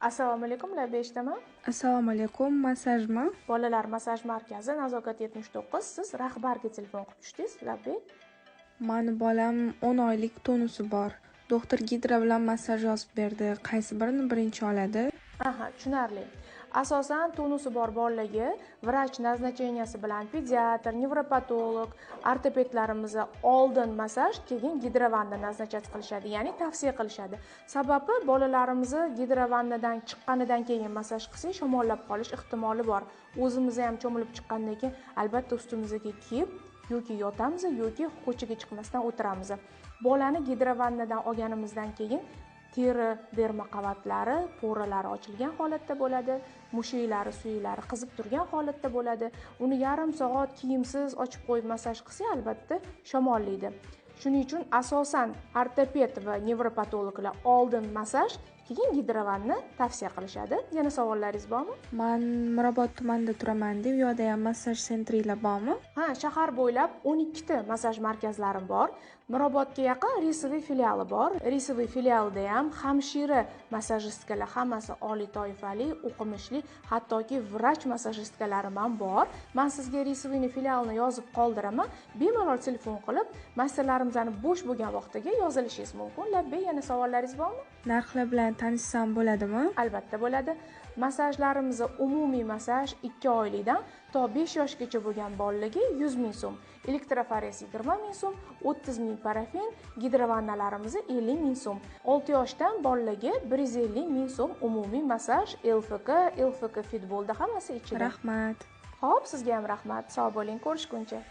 Assalomu alaykum, labbay, eshitaman. Assalomu alaykum, massajmi? Bolalar massaj markazi, Nazokat 79. Siz rahbarga telefon qilib tushdingiz, labbay. Mani bolam 10 oylik, tonusi bor. Doktor gidro bilan massaj yozib berdi. Qaysi birini birinchi oladi? Aha, tushunarli. Asosan tonusi bor bolalarga vrach назначения si bilan pediatr, nevropatolog, ortopedlarimiz oldin massaj, keyin gidrovanna назначать qilishadi, ya'ni tavsiya qilishadi. Sababi, bolalarimizni gidrovannadan chiqqanidan keyin massaj qilsak, shamollab qolish ehtimoli bor. O'zimiz ham cho'milib chiqqandan keyin albatta ustimizga kiyib yoki yotamiz, yoki ko'chaga chiqmasdan o'tiramiz. Bolani gidrovannadan olganimizdan keyin teri derma qavatlari, поралari ochilgan holatda bo'ladi, mushaklari, suyaklari qizib turgan holatda bo'ladi. Uni yarim soat kiyimsiz ochib qo'yib massaj qilsak, albatta shamollaydi. Shuning uchun asosan ortoped va nevropatologlar oldin massaj, keyin gidrovanni tavsiya qilishadi. Yana savollaringiz bormi? Man Mirobod tumanida turaman, u yoqda ham massaj центр inglar bormi? Ha, shahar bo'ylab 12 ta massaj markazlarim bor. Mirobodga yaqin Рисовый filiali bor. Рисовый filialida ham hamshira массажистка lar hammasi oliy toifali, o'qimishli, hattoki vrach массажистка larim ham bor. Man sizga Рисовый ni filialini yozib qoldiraman. Bemalol telefon qilib, masterlarimizni bo'sh bo'lgan vaqtiga yozilishingiz mumkin. Labbay, yana savollaringiz bormi? Narxlar bilan tanishsam bo'ladimi? Albatta bo'ladi. Massajlarimiz: umumiy massaj 2 oylikdan to 5 yoshgacha bo'lgan bolalarga 100 ming so'm, elektroforez 20 ming so'm, 30 ming parafin, gidrovannalarimiz 50 ming so'm. 6 yoshdan bolalarga 150 ming so'm umumiy massaj, ЛФК, ЛФК fitbolda hammasi ichida. Rahmat. Xo'p, sizga ham rahmat. Sog' bo'ling, ko'rishguncha.